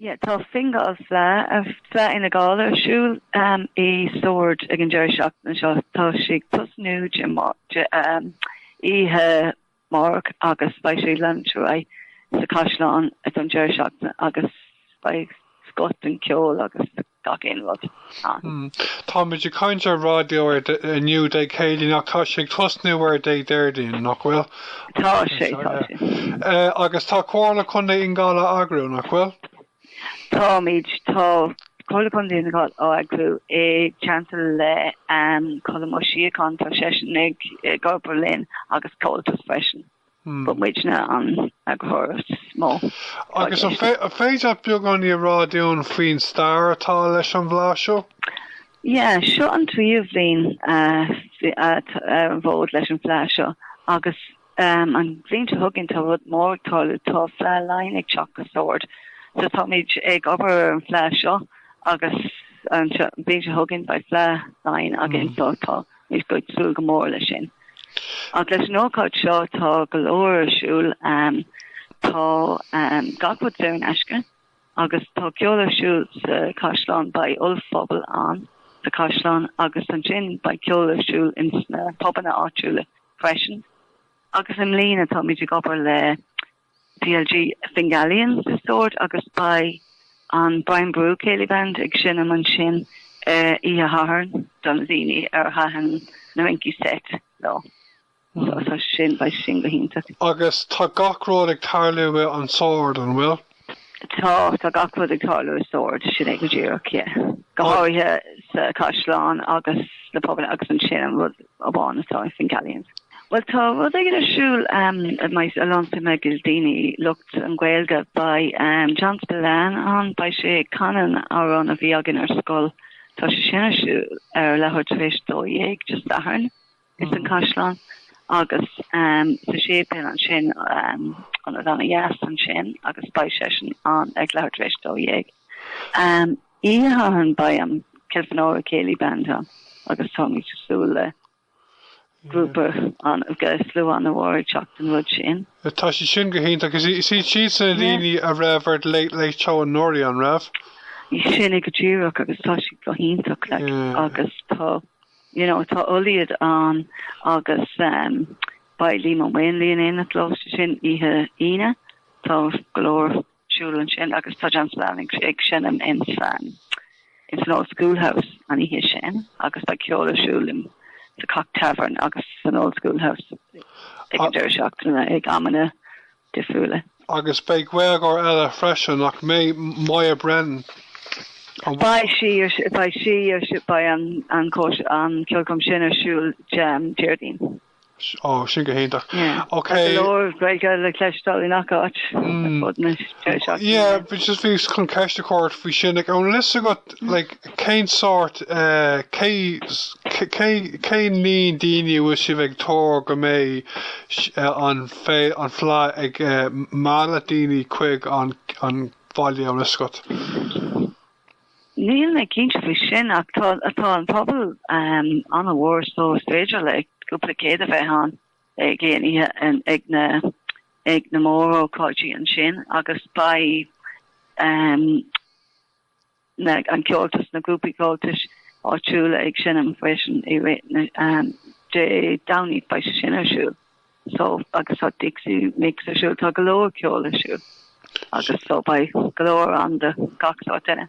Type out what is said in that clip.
Yeah, tá Fingal Fleadh, Fleadh Fhine Gall ar siúl i Sord ag an deireadh seachtaine seo. Tá sé ag tosnú oíche amárach agus beidh sé ag leanúint ar aghaidh sa Chaisleán don deireadh seachtaine agus beidh scoth den cheol agus gach aon rud ann. Táimid ag caint ar raidió ar inniu Dé Céadaoin ach tá sé ag tosnú ar Dé Déardaoin, nach bhfuil? Tá sé, tá sé. Agus tá Comhairle Contae Fhine Gall á eagrú, nach bhfuil? Táimid, tá Comhairle Contae Fhine Gall á eagrú i dteannta le Colm Ó Síocháin, tá seisean ag obair linn agus Comhaltas freisin. But muidne an eagraitheoir is mó. Agus an féidir leat beagáinín a rá dúinn faoin stair atá leis an bhFleá seo? Yeah, seo an tríú bhliain ar an bhfód leis an bhFleá seo agus an bhliain seo chugainn tá rud mór ag tarlú, tá Fleá Laighean ag teacht go Sord. So táimid ag obair ar an bhFleá seo agus an bhliain seo chugainn beidh Fleá Laighean againn so tá muid ag súil go mór leis sin. Ach leis an ócáid seo tá go leor ar siúl. Tá gach rud saor in aisce agus tá ceol ar siúl sa Chaisleán, beidh ollphuball ann sa Chaisleán agus ansin beidh ceol ar siúl ins na pubanna áitiúla freisin. Agus i mbliana táimid ag obair le CLG Fingallians i Sord agus beidh an Brian Boru Céilí Band ag seinm ansin oíche Shathairn do na daoine ar thaitin na rincí seit leo. So tá sin, beidh sin go hiontach. Agus tá gach rud ag tarlú i an Sord, an bhfuil? Tá, tá gach rud ag tarlú i Sord, sin é go díreach, yeah. Go háirithe sa Chaisleán agus sna pubanna agus ansin an rud amháin atá i Fingallians. Bhuel tá rud éigin ar siúl a mbeidh a lán suime ag daoine, lucht an Ghaeilge. Beidh John Spillane ann, beidh sé ag canadh an amhrán a bhí againn ar scoil. Tá sé sin ar siúl ar leathuair tar éis 12 Dé Sathairn ins an Caisleán agus sa séipéal ansin, Ionad ana-dheas ansin agus beidh seisean ann ag leathuair tar éis 12. Oíche Shathairn beidh an Kilfenora Céilí Band ann agus táimid ag súil le grúpa an-slua an-mhór ag teacht don rud sin. Tá sé sin go hiontach. Is iad siadsan na daoine a raibh ar The Late Late Show anuraidh, an raibh? Sin é go díreach agus tá siad go hiontach like agus tá you know tá Ulaid ann agus beidh Liam Ó Maonlaí in éineacht leo, sin oíche Aoine. Tá go leor siúl ansin agus tá John Spillane ag seinm ins an ins an Old Schoolhouse an oíche sin agus beidh ceol ar siúl in sa Cock Tavern agus san Old Schoolhouse ag an deireadh seachtaine ag amanna difriúla. Agus beidh Gaeilgeoir eile freisin, nach mbeidh? Moya Brennan. Beidh sí ar beidh sí ar beidh an an an ceolchoirm sin ar siúl Déardaoin. Ó, sin go hiontach. Yeah. Ok. Tá go leor Gaeilge le cloisteáil i ngach áit ar fud na deireadh seachtaine. Yeah, but just bhíos chun ceist a chur ort faoi sin. Like, an bhfuil fhios agat, like, cén sórt, eh, cé, cé, cén líon daoine a bhfuil sibh ag tuar go mbeidh an fé, an fleadh ag eh, mealladh daoine chuig an, an bhaile, an bhfuil fhios agat? Níl mé cinnte faoi sin ach tá tá an pobal an-mhór so is féidir le cúpla céad a bheith ann ag aon oíche ag na ag na mórócáidí ansin agus beidh na an ceoltas na grúpaí ceoltais áitiúla ag seinm freisin i rith na Dé Domhnaigh beidh sé sin ar siúl. So agus tá Dixie Mix ar siúl, tá go leor ceol ar siúl agus so beidh go leor ann do gach sórt duine.